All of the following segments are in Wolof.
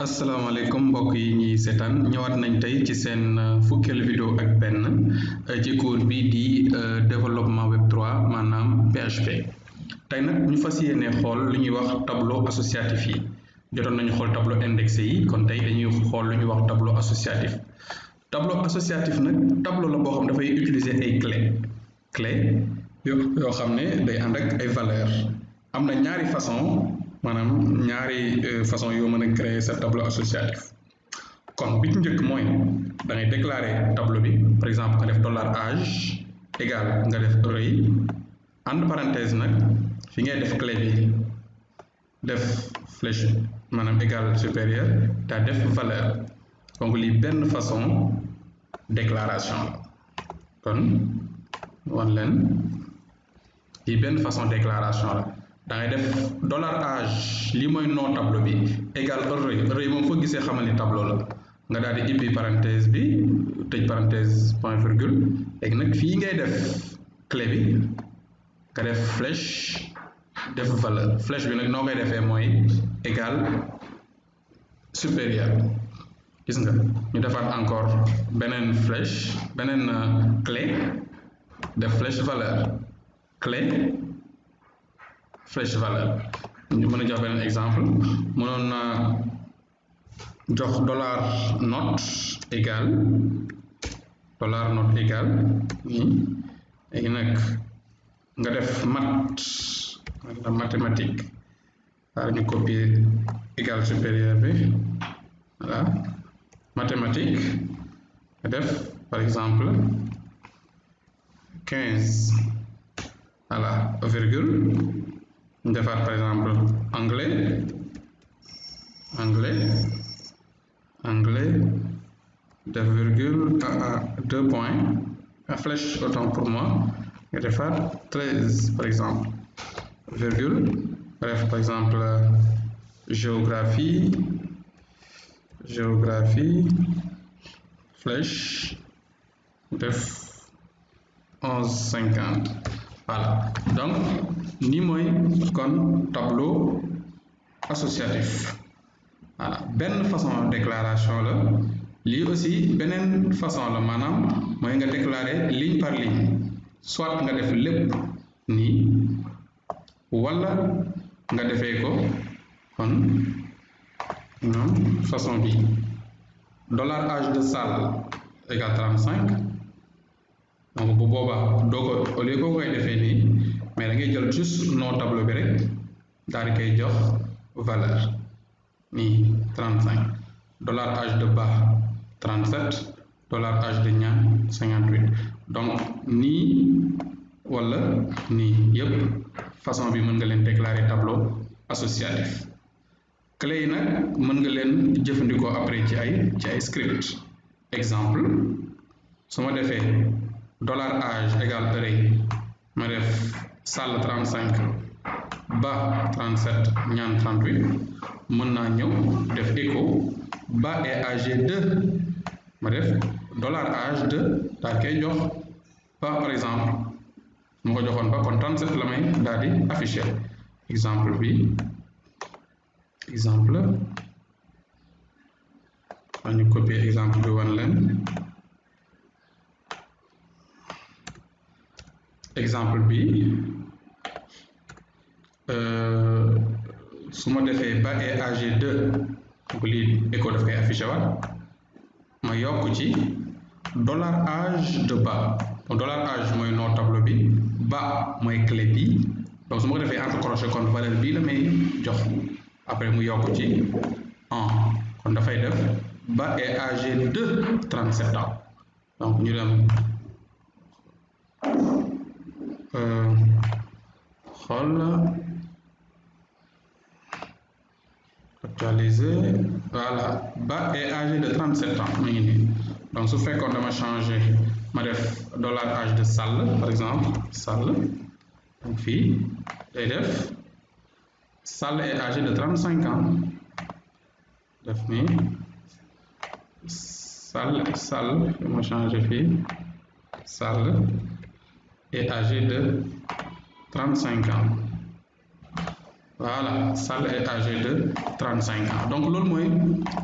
asalaamaaleykum mbokk yi ñuy seetaan ñëwaat nañ tey ci seen fukkeelu vidéo ak benn ci cours bi di développement web 3 maanaam PHP tey nag ñu fas yéene xool lu ñuy wax tableau associatif yi jotoon nañu xool tableau indexé yi kon tey dañuy xool lu ñuy wax tableau associatif nag tableau la boo xam dafay utiliser ay clé yoo xam ne day ànd ak ay valeurs am na ñaari façon maanaam ñaari façon yoo mën a créer sa tableau associatif kon bi ci njëkk mooy da ngay déclarer tableau bi par exemple nga def $âge égal nga def array entre parenthèse nag fi ngay def clé bi def flèche maanaam égal supérieur daa def valeur donc lii benn façon déclaration la kon wan leen lii benn façon déclaration la da ngay def $âge lii mooy nom tableau bi égal array moom foo gisee xamal ni tableau la nga daal di ibbi parenthèse bi tëj parenthèse point virgule léegi nag fii ngay def clé bi nga def flèche def valeur flèche bi nag noo koy defee mooy égal supérieur gis nga ñu defaat encore beneen flèche beneen clé def flèche valeur clé flèche valeur ñu mën a jox beneen exemple mënoon na jox $note égal nii léegi nag nga def mathématique waaye ñu copier égal supérieur bi voilà mathématique nga def par exemple 15 voilà virgule ñu defaat par exemple anglais def virgule deux points flèche autant pour moi nga defaat 13 par exemple virgule bref par exemple géographie flèche def 11,50 voilà donc nii mooy kon tableau associatif voilà benn façon déclaration la lii aussi beneen façon la maanaam mooy nga déclarer ligne par ligne soit nga def lépp nii wala nga defee ko kon ñoom façon bi $âge de salle égal 35 donc bu boobaa doo ko au lieu koo koy defee nii mais da ngay jël juste nom tableau bi rek daal di koy jox valeur nii 35 $âge de bas 37 $âge de ñaan 58 donc nii wala nii yépp façon bi mën nga leen déclarer tableau associatif clé yi nag mën nga leen jëfandikoo après ci ay script exemple su ma defee $âge égal array ma def salle 35 bas 37 ñaan 38 mën naa ñëw def écho bas est âgé de ma def $âge de daal koy jox bas par exemple mu ko joxoon ba kon 37 la may daal di affiché exemple ñu copier exemple bi wan leen exemple bi su ma defee bas est âgé de donc lii écho daf koy affiché waat ma yokk ci $âge de bas donc $âge mooy nom tableau bi bas mooy clé bi donc su ma ko defee entre crochet kon valeur bii la may jox après mu yokk ci 1 kon dafay def bas est âgé de 37 ans donc ñu dem xool actualiser voilà bas est âgé de 37 ans mu ngi nii donc su fekkoon dama changé ma def $âge de salle par exemple salle donc fii day def salle est âgé de 35 ans def nii salle ma changé fii salle est âgé de 35 ans voilà Sall est âgé de 35 ans donc loolu mooy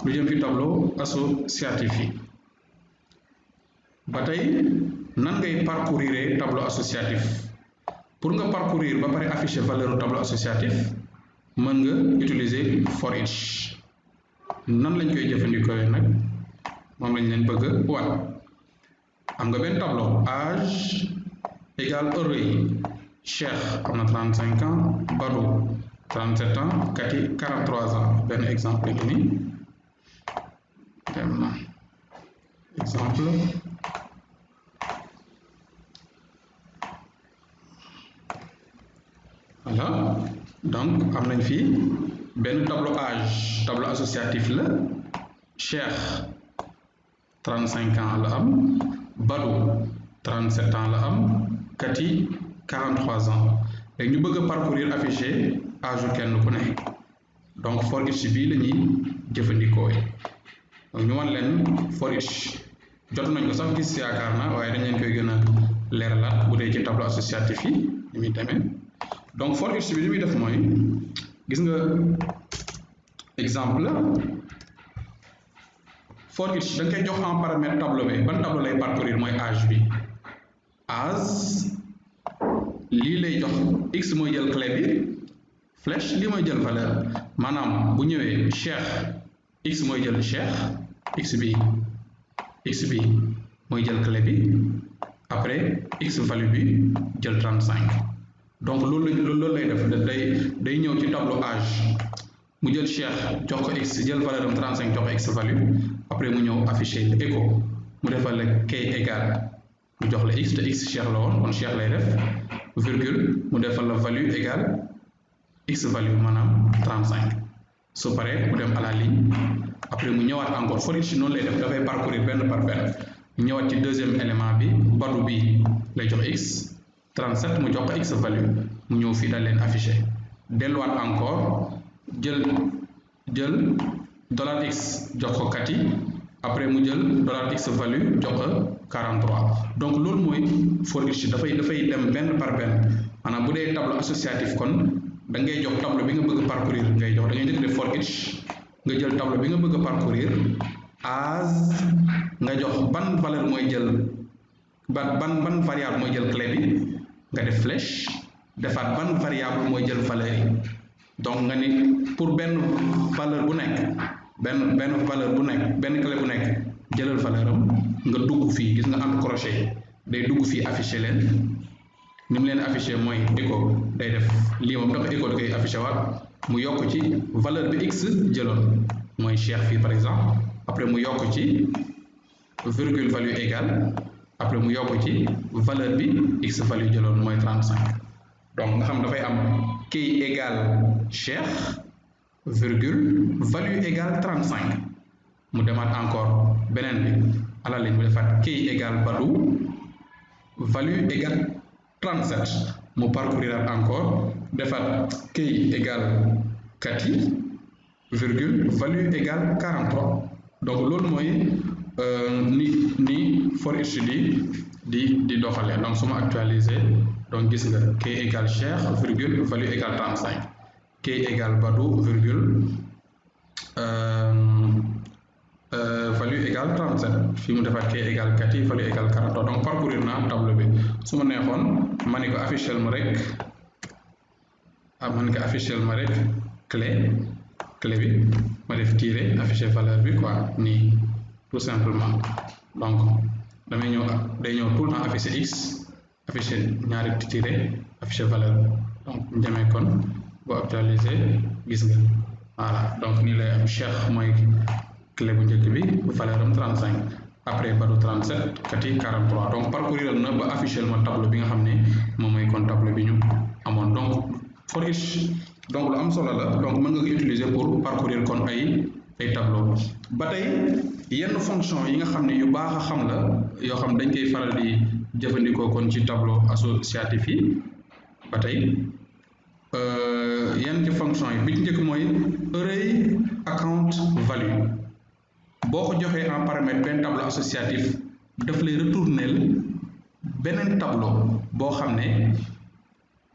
lu jëm ci tableau associatif yi. ba tey nan ngay parcourir tableau associatif pour nga parcourir ba pare afficher valeur tableau associatif mën nga utiliser for each. nan lañ koy jëfandikoo nag moom lañ leen bëgg a wan. am nga benn tableau âge égal heure Cheikh am na 35 ans Badou 37 ans Kati 43 ans benn exemple ngi nii dem na exemple voilà donc am nañ fii benn tableau âge tableau associatif la Cheikh 35 ans la am Badou 37 ans la am Kati 43 ans léegi ñu bëgg a parcourir afficher âge kenn ku ne donc for each bii la ñuy jëfandikoo donc ñu wan leen for each jot nañ ko sax gis yaakaar na waaye dañ leen koy gën a leeralaat bu dee ci tableau associatif yi ni muy demee. donc for each bi li muy def mooy gis nga exemple for each da nga koy jox en paramètre tableau bi ban tableau lay parcourir mooy âge bi âge lii lay jox x mooy jël clé bi flèche lii mooy jël valeur maanaam bu ñëwee Cheikh x mooy jël Cheikh x bi mooy jël clé bi après x value bi jël 35 donc loolu lay def day ñëw ci tableau âge mu jël Cheikh jox ko x jël valeur am 35 jox ko x value après mu ñëw afficher écho mu defal la k égal mu jox la x te x Cheikh la woon kon Cheikh lay def virgule mu defal la value égale x value maanaam 35 su paree mu dem à la ligne après mu ñëwaat encore for each noonu lay def dafay parcourir benn par benn mu ñëwaat ci deuxième élément bi Badou bi lay jox x 37 mu jox ko x value mu ñëw fii daal leen affiché delluwaat encore jël $x jox ko Kati après mu jël $x value jox ko 43 donc loolu mooy for each dafay dem benn par benn maanaam bu dee tableau associatif kon da ngay jox tableau bi nga bëgg parcourir ngay jox da ngay njëkk def for each nga jël tableau bi nga bëgg parcourir as nga jox ban valeur mooy jël ban variable mooy jël clé bi nga def flèche defaat ban variable mooy jël valeur yi donc nga ni pour benn valeur bu nekk benn valeur bu nekk benn clé bu nekk jëlal valeur am nga dugg fii gis nga entre crochet day dugg fii affiché leen ni mu leen affiché mooy écho day def lii moom dafa écho da koy affiché waat mu yokk ci valeur bi x jëloon mooy Cheikh fii par exemple après mu yokk ci virgule value égale après mu yokk ci valeur bi x value jëloon mooy 35 donc nga xam dafay am key égale Cheikh virgule value égale 35 mu demaat encore beneen bi à la ligne mu defaat key égale Badou value égale 37 mu parcourirat encore defaat key égale Kati virgule value égale 43 donc loolu mooy ni for each di doxalee donc su ma actualiser donc gis nga key égale Cheikh virgule value égale 35 key égale Badou virgule value égale 37 fii mu defaat key égale Kati value égale 43 donc parcourir naa tableau bi su ma neexoon ma ne ko affichel ma rek clé bi ma def tirer afficher valeur bi quoi nii tout simplement donc damay ñëw day ñëw tout le temps afficher x afficher ñaari tirer afficher valeur donc ñu demee kon boo actualiser gis nga voilà donc nii lay am Cheikh mooy clé bu njëkk bi valeur am 35 après Badou 37 Kati 43 donc parcourir na ba afficher ma tableau bi nga xam ne moom mooy kon tableau bi ñu amoon donc for each donc lu am solo la donc mën nga ko utiliser pour parcourir kon ay tableau ba tey yenn fonction yi nga xam ne yu baax a xam la yoo xam dañ koy faral di jëfandikoo kon ci tableau associatif yi ba tey yenn ci fonction yi bi ci njëkk mooy array account value boo ko joxee en paramètre benn tableau associatif daf lay retourner beneen tableau boo xam ne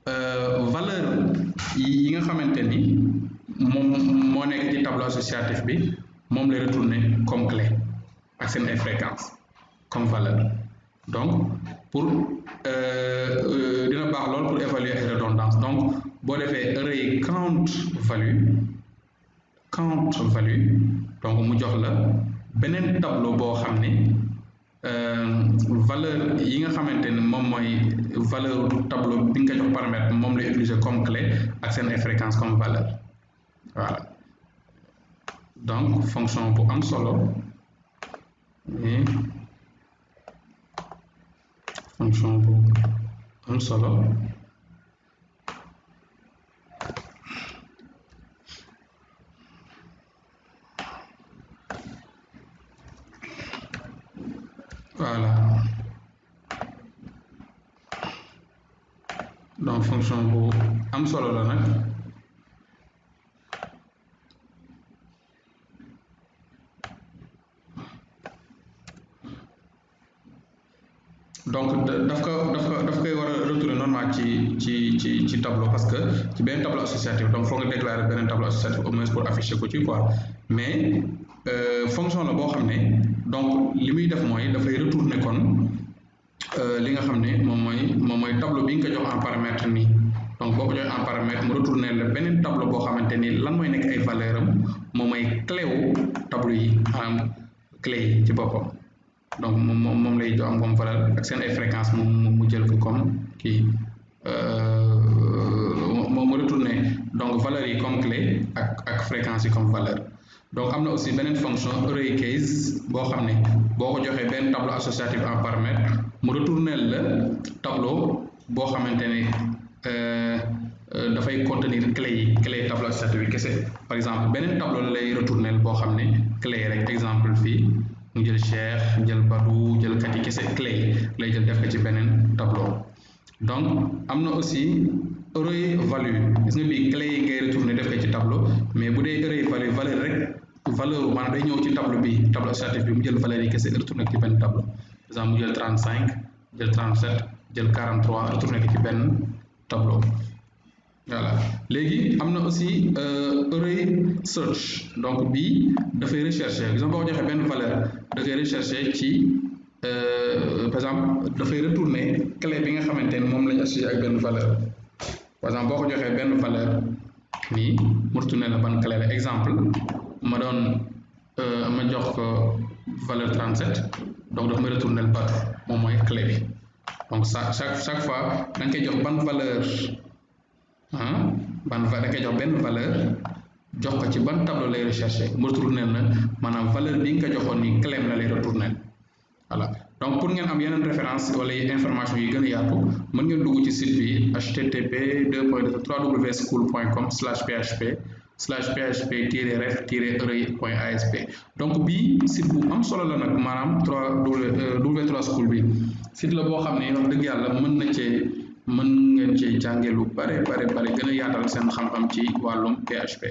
valeur yi nga xamante ni moom moo nekk ci tableau associatif bi moom lay retourner comme clé ak seen ay fréquence comme valeur. Donc pour dina baax lool pour évaluer ay redondance. Donc boo defee array count value donc mu jox la beneen tableau boo xam ne valeur yi nga xamante ne moom mooy valeur tableau bi nga ko jox paramètre moom lay utiliser comme clé ak seen ay fréquence comme valeur. Voilà, donc fonction bu am solo et fonction bu am solo voilà. Donc fonction bu am solo la nag. Donc daf koy war a retourner normal ci tableau parce que ci benn tableau associatif donc foog nga déclarer beneen tableau associatif au moins pour afficher ko ci quoi, mais fonction la boo xam ne donc li muy def mooy dafay retourner kon li nga xam ne moom mooy tableau bi nga ko jox en paramètre nii. Donc boo ko joxee en paramètre mu retourner la beneen tableau boo xamante ni lan mooy nekk ay valeur am moom mooy clé wu tableau yi maanaam clé yi ci boppam. Donc moom lay jox am comme valeur ak seen ay fréquence mu jël ko comme kii moom mu retourner donc valeurs yi comme clé ak fréquence yi comme valeur. Donc am na aussi beneen fonction array case boo xam ne boo ko joxee benn tableau associatif en paramètre mu retourner la tableau boo xamante ne dafay contenir clé tableau associatif bi kese. Par exemple beneen tableau la lay retourner boo xam ne clé rek, exemple fii mu jël Cheikh jël Badou jël Kati kese clé lay jël def ko ci beneen tableau. Donc am na aussi array value, gis nga bii clé yi ngay retourner def ko ci tableau, mais bu dee array value valeur rek valeur maanaam day ñëw ci tableau bi tableau associatif bi mu jël valeur yi kese retourner ko ci benn tableau. Par exemple mu jël 35 jël 37 jël 43 retourner ko ci benn tableau. Voilà, léegi am na aussi array search, donc bii dafay rechercher, gis nga boo ko joxee benn valeur da koy rechercher ci par exemple dafay retourner clé bi nga xamante ne moom lañu associé ak benn valeur. Par exemple boo ko joxee benn valeur nii mu retourner la ban clé la. Exemple ma doon ma jox ko valeur 37 donc daf may retourner ba moom mooy clé bi. Donc chaque fois da nga koy jox ban valeur da koy jox benn valeur jox ko ci ban tableau lay rechercher mu retourner na maanaam valeur bi nga ko joxoon ni clé la lay retourner. Voilà, donc pour ngeen am yeneen référence wala information yi gën a yaatu mën ngeen dugg ci site bi http://school.com/php/php-ref-array.asp. donc bii site bu am solo la nag, maanaam W3School bi site la boo xam ne wax dëgg yàlla mën ngeen ci jànge lu bare gën a yaatal seen xam-xam ci wàllum PHP.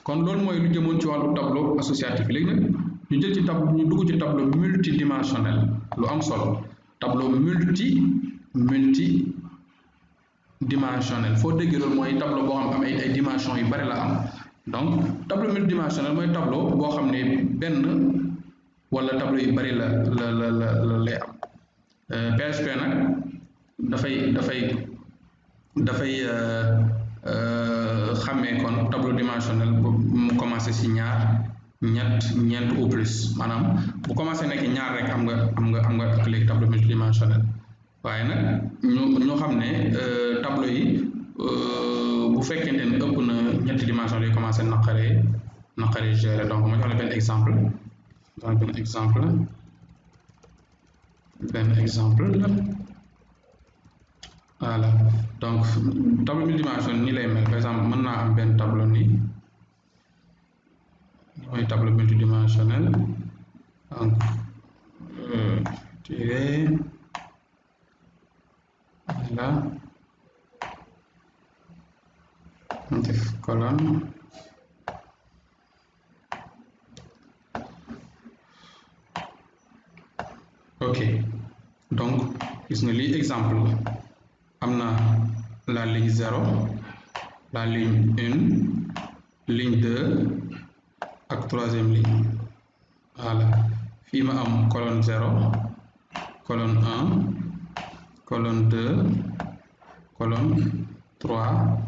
kon loolu mooy lu jëmoon ci wàllu tableau associatif. Léegi nag ñu jël ci ñu dugg ci tableau multidimensionnel, lu am solo. Tableau multidimensionnel foo déggee loolu mooy tableau boo xam ay dimension yu bari la am. Donc tableau multidimensionnel mooy tableau boo xam ne benn wala tableau yu bari la lay am. PHP nag dafay xàmmee kon tableau dimensionnel bu mu commencé ci ñaar ñeent ou plus, maanaam bu commencé nekk ñaar rek am nga léegi tableau multidimensionnel. waaye nag ñu xam ne tableau yi bu fekkente ne ëpp na ñetti dimension lay commencé naqaree gérer. Donc ma jox la benn exemple voilà. Donc tableau multidimensionnel nii lay mel. Par exemple mën naa am benn tableau nii mooy tableau multidimensionnel. Donc tiret là def colonne ok. Donc gis nga lii exemple am na la ligne 0 la ligne 1 ligne 2 ak troisième ligne. Voilà, fii ma am colonne 0 colonne 1 colonne 2 colonne 3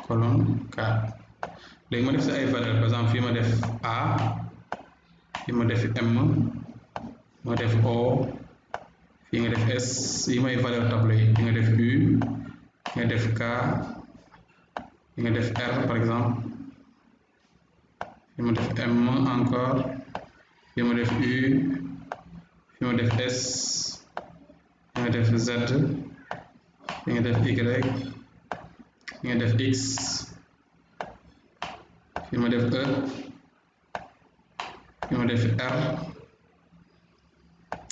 colonne 4. léegi ma def si ay valeurs, par exemple fii ma def A, fii ma def M, ma def O, fii nga def S, yi may valeur tableau yi, fii nga def U, fii nga def K, fii nga def R par exemple, fii ma def M encore, fii ma def U, fii ma def S, fii nga def Z, fii nga def Y, fii nga def X, fii ma def E, fii ma def R,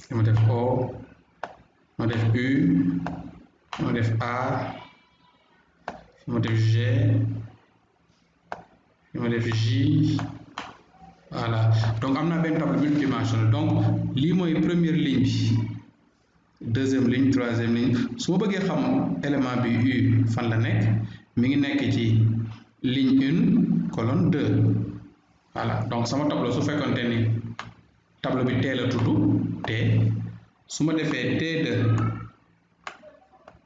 fii ma def O, ma def U, fii ma def A, fii ma def G, fii ma def J. Voilà, donc am naa benn tableau multidimensionnel. Donc lii mooy première ligne bi, deuxième ligne, troisième ligne. su ma bëggee xam élément bi U fan la nekk, mi ngi nekk ci ligne 1 colonne 2. voilà, donc sama tableau su fekkonte ni tableau bi T la tudd T, su ma defee T2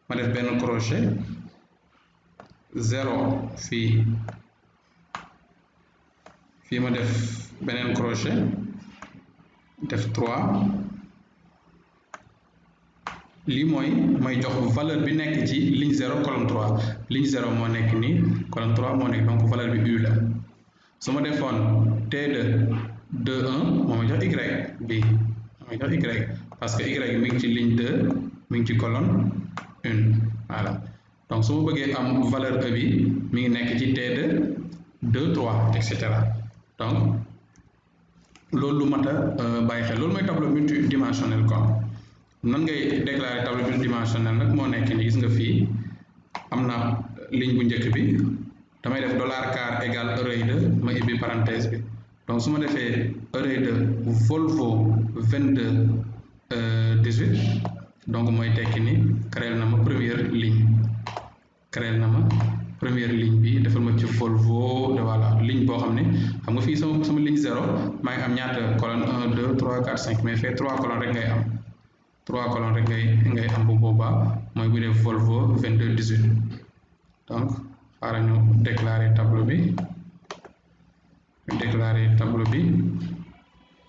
ma def benn crochet 0 fii, fii ma def beneen crochet def 3. lii mooy may jox valeur bi nekk ci ligne 0 colonne 3. ligne 0 moo nekk nii, colonne 3 moo nekk, donc valeur bi U la. su ma defoon T2 2 1 moo may jox Y bi, moo may jox Y, parce que Y mi ngi ci ligne 2, mi ngi ci colonne 1. voilà, donc su ma bëggee am valeur E bi mi ngi nekk ci T2 2 3 et cetera. donc loolu lu mat a bàyyi xel, loolu mooy tableau multidimensionnel. kon nan ngay déclarer tableau multidimensionnel nag moo nekk ni, gis nga fii am na ligne bu njëkk bi, damay def $car égale array de, ma ibbi parenthèse bi. donc su ma defee array de Volvo 22 18, donc mooy tekki ni créer na ma première ligne, créer na ma première ligne bi, defal ma ci Volvo de, voilà, ligne boo xam ne xam nga fii sama ligne 0 maa ngi am ñaata colonne 1 2 3 4 5, mais fee 3 colonnes rek ngay am, 3 colonnes rek ngay am. bu boobaa mooy bu def Volvo 22 18. donc xaaral ñu déclarer tableau bi,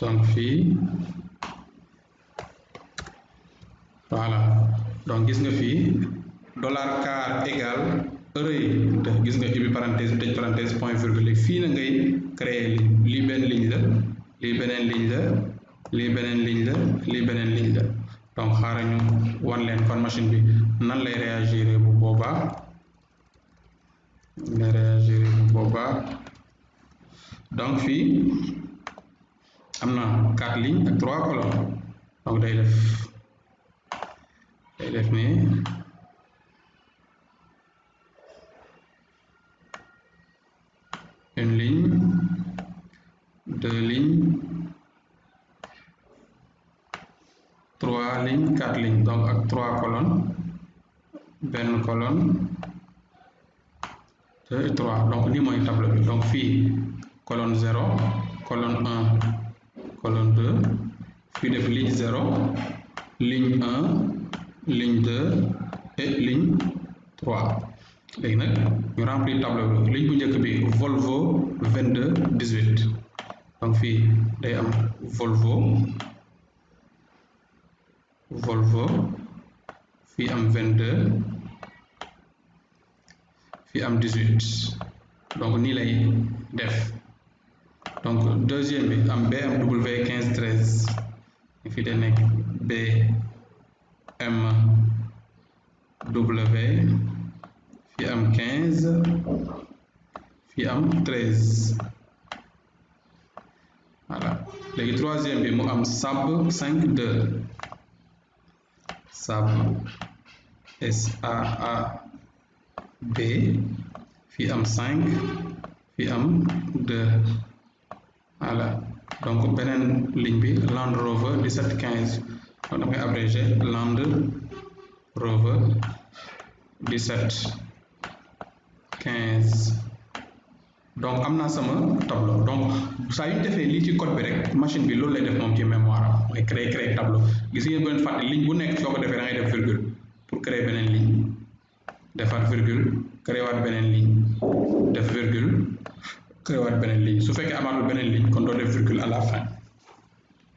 donc fii voilà, donc gis nga fii $car égale array de, gis nga ubbi parenthèse tëj parenthèse point virgule. fii na ngay créer ligne, lii benn ligne la, lii beneen ligne la, lii beneen ligne la, lii beneen ligne la. donc xaaral ñu wan leen kon machine bi nan lay réagir bu boobaa. donc fii am na 4 lignes ak 3 colonnes, donc day def ni une ligne, 2 lignes, 3 lignes, 4 lignes, donc ak 3 colonnes, benn colonne, 2 et 3. donc lii mooy tableau bi. donc fii colonne 0 colonne 1 colonne 2, fii def ligne 0 ligne 1 ligne 2 et ligne 3. léegi nag ñu remplir tableau bi. ligne bu njëkk bi Volvo 22 18, donc fii day am Volvo fii am 22, fii am 18, donc nii lay def. donc deuxième bi am BMW 15 13, fii day nekk BMW, fii am 15, fii am 13. voilà, léegi troisième bi mu am SAB 5 2, SAB SAAB, fii am 5, fii am 2. voilà, donc beneen ligne bi Land Rover 17 15, donc damay abrégé Land Rover 17 15 donc am naa sama tableau donc saa yu ñu defee lii ci code bi rek machine bi loolu lay def moom ci mémoire am mooy créer tableau gis ngeen bu leen fàtte ligne bu nekk soo ko defee da ngay def virgule pour créer beneen ligne defaat virgule créer waat beneen ligne def virgule créer waat beneen ligne su fekkee amaatul beneen ligne kon doo def virgule à la fin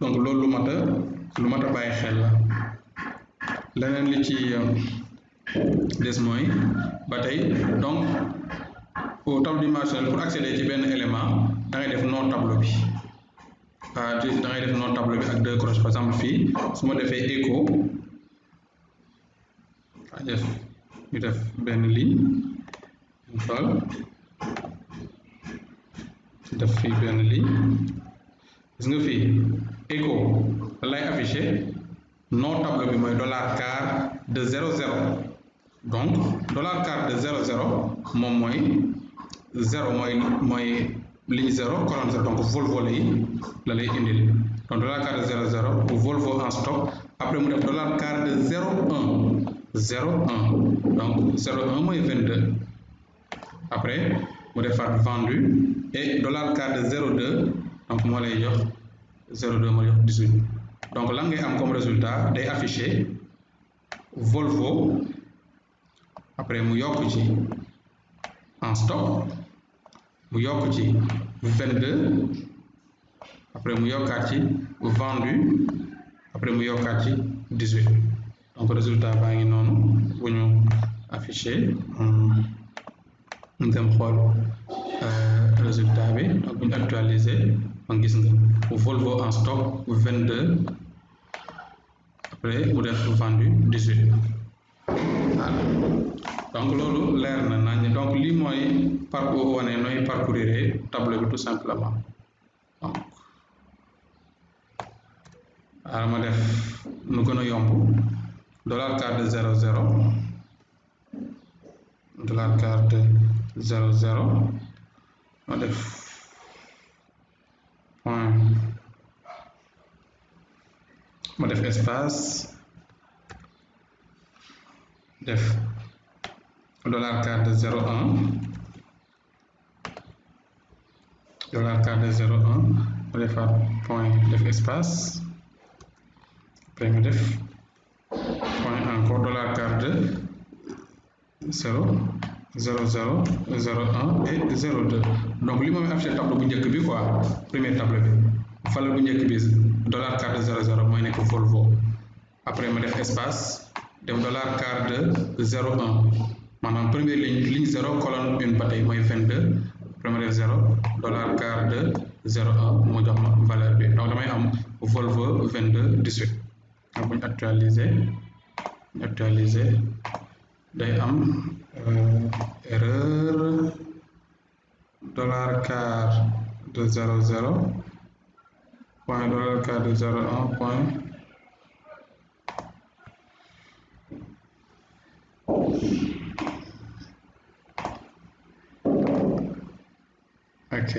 donc loolu lu mat a bàyyi xel la leneen li ci des mooy ba tey donc au tableau dimensionnel pour accéder ci benn élément da ngay def nom tableau bi da ngay def nom tableau bi ak deux croches par exemple fii su ma defee écho ñu def benn ligne ñu xool def fii benn ligne gis nga fii écho lay affiché nom tableau bi mooy $$ de 00 donc $$ de 00 moom mooy 0 mooy ligne 0 colonne 0 donc Volvo la lay indil donc $$ de 00 pour Volvo en stock après mu def $$ de 01 donc 01 mooy 22 après mu defaat vendu et $$ de 02 donc moo lay jox 02 moo jox 18 donc lan ngay am comme résultat day affiché Volvo après mu yokk ci en stock mu yokk ci 22 après mu yokkaat ci vendu après mu yokkaat ci 18 donc résultat baa ngi noonu bu ñu affiché ñu dem xool résultat bi donc bu ñu actualisé donc gis nga Volvo en stock 22 après mu def vendu 18 voilà donc loolu leer na nañ donc lii mooy parcours wane nooy parcourir tableau bi tout simplement donc waaw ma def nu gën a yomb $$ de 00 $$ de 00 ma def point ma def espace def $$ de 01 $$ de 01 ma defaat point def espace après ma def point encore $$ de 0 00 01 et 02 donc li moom affiché tableau bu njëkk bi quoi premier tableau bi fala bu njëkk bi $$ de 00 mooy nekk Volvo après ma def espace def $$ de 01 maanaam première ligne 0 colonne 1 ba tey mooy 22 après ma def 0 $$ de 01 moo jox ma valeur bi donc damay am Volvo 22 18 donc bu ñu actualiser day am erreur $$ de 00 point $$ de 01 point ok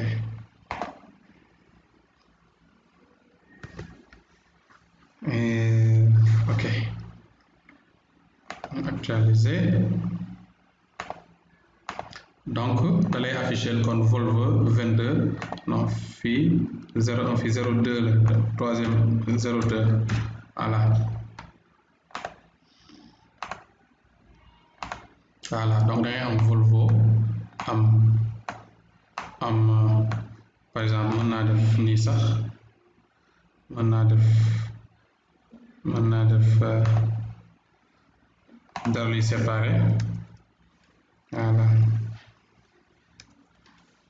ok actualiser donc da lay afficher kon Volvo 22 non fii 01 fii 02 la troisième 02 voilà donc da ngay am Volvo am par exemple mën naa def nii sax mën naa def dara luy séparé voilà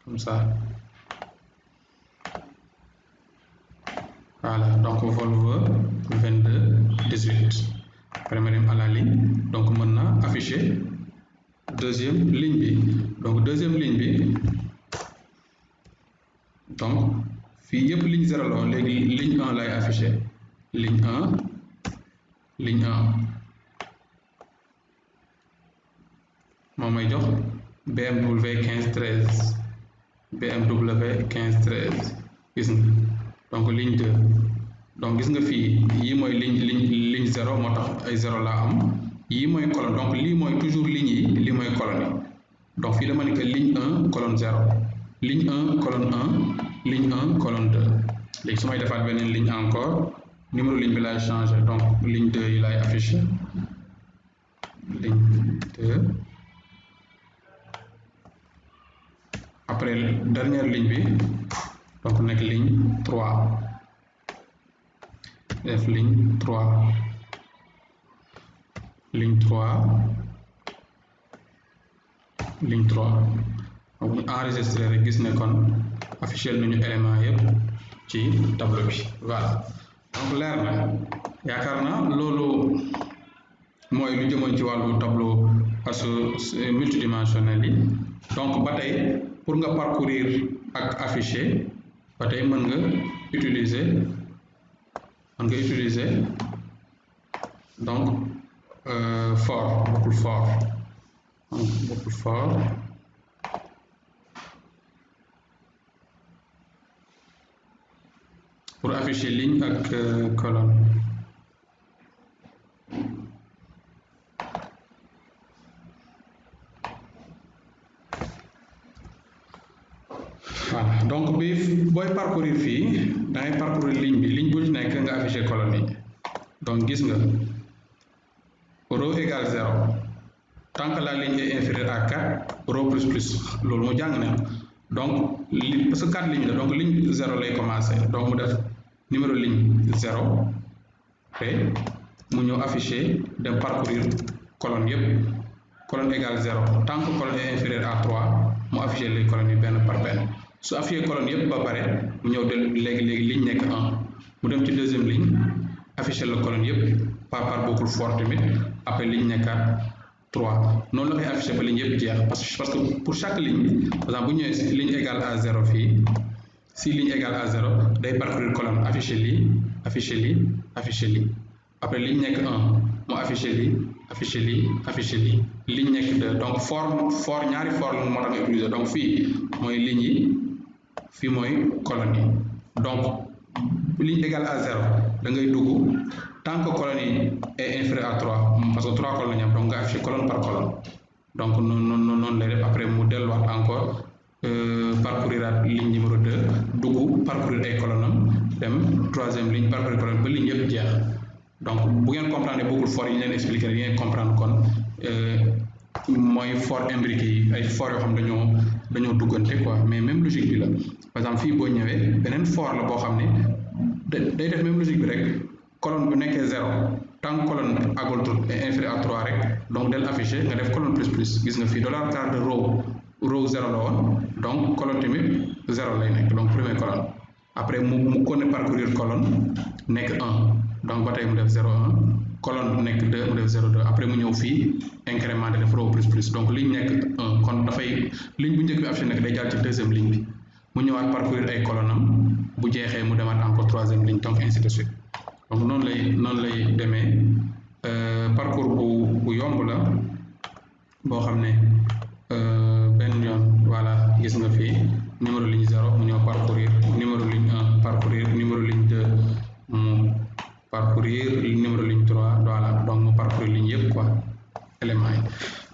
comme ça voilà donc Volvo 22 18 après ma dem à la ligne donc mën na afficher deuxième ligne bi donc deuxième ligne bi donc fii yëpp ligne 0 la léegi ligne 1 lay affiché ligne 1 moo may jox BMW 1513 BMW 1513 gis nga donc ligne 2 donc gis nga fii yii mooy ligne 0 moo tax ay 0 laa am yii mooy colonne donc lii mooy toujours ligne yi lii mooy colonne yi donc fii dama ni que ligne 1 colonne 0 ligne 1 colonne 1 ligne 1 colonne 2 léegi su may defaat beneen ligne encore numéro ligne bi laay changer donc ligne 2 yi laay afficher ligne 2 après dernière ligne bi donc nekk ligne 3 def ligne 3 ligne 3 ligne 3 donc ñu enregistré rek gis ne kon affiché nañu élément yëpp ci tableau bi voilà donc leer na yaakaar naa loolu mooy lu jëmoon ci wàllu tableau multidimensionnel yi donc ba tey pour nga parcourir ak afficher ba tey mën nga utiliser donc for boucle for donc boucle for pour afficher ligne ak colonne voilà donc bi booy parcourir fii da ngay parcourir ligne bu ci nekk nga afficher colonne yi donc gis nga row égale 0 tant que la ligne est inférieure à 4 row plus plus loolu mu jàng na donc parce que 4 lignes la donc ligne 0 lay commencer donc mu def numéro ligne 0 te mu ñëw afficher dem parcourir colonne yépp colonne égale 0 tant que colonne est inférieure à 3 mu afficher les colonnes yi benn par benn su affiché colonne yépp ba pare mu ñëw de léegi ligne nekk 1 mu dem ci deuxième ligne afficher la colonne yépp par boucle for tamit après ligne nekkaat 3 noonu la koy affiché ba ligne yépp jeex parce que pour chaque ligne par exemple bu ñëwee si ligne égale à 0 fii si ligne égale à 0 day parcourir colonne afficher lii afficher lii afficher lii après ligne nekk 1 mu afficher lii afficher lii afficher lii ligne nekk 2 donc for ñaari for la moo tax nga utiliser donc fii mooy ligne yi fii mooy colonne yi donc ligne égale à 0 da ngay dugg tant que colonne yi est inférieur à 3 parce que 3 colonnes la ñu am donc nga afficher colonne par colonne donc noonu lay def après mu delluwaat encore parcourir ligne numéro 2 dugg parcourir ay colonne am dem troisième ligne parcourir colonne ba ligne yëpp jeex donc bu ngeen comprendre boucle for yi ñu leen expliquer rek ngeen comprendre kon mooy for imbriqué yi ay for yoo xam dañoo duggante quoi mais même logique bi la par exemple fii boo ñëwee beneen for la boo xam ne day def même logique bi rek colonne bu nekkee 0 tant que colonne àggul tout est inférieur à 3 rek donc del affiché nga def colonne plus plus gis nga fii $$ de row 0 la woon donc colonne tamit 0 lay nekk donc première colonne après mu connaît parcourir colonne nekk 1 donc ba tey mu def 0 1 colonne nekk 2 mu def 0 2 après mu ñëw fii incrémenté def row plus plus donc ligne nekk 1 kon dafay ligne bu njëkk bi affiché nekk day jàll ci deuxième ligne bi mu ñëwaat parcourir ay colonne am bu jeexee mu demaat encore troisième ligne donc ainsi de suite donc noonu lay demee parcours bu yomb la boo xam ne benn yoon voilà gis nga fii numéro ligne 0 mu ñëw parcourir numéro ligne 1 parcourir numéro ligne 2 mu parcourir numéro ligne 3 voilà donc mu parcourir ligne yëpp quoi éléments yi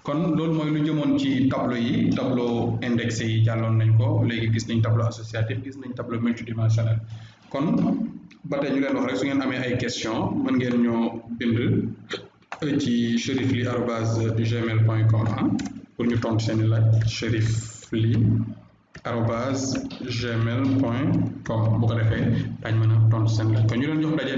kon loolu mooy lu jëmoon ci tableau yi tableau indexé yi jàlloon nañ ko léegi gis nañ tableau associatif gis nañ tableau multidimensionnel kon ba tey ñu leen wax rek su ngeen amee ay question mën ngeen ñoo bind ci cherifly@gmail.com pour ñu tontu seen i laaj cherifly@gmail.com bu ko defee dañ mën a tontu seen laaj kon ñu leen jox daje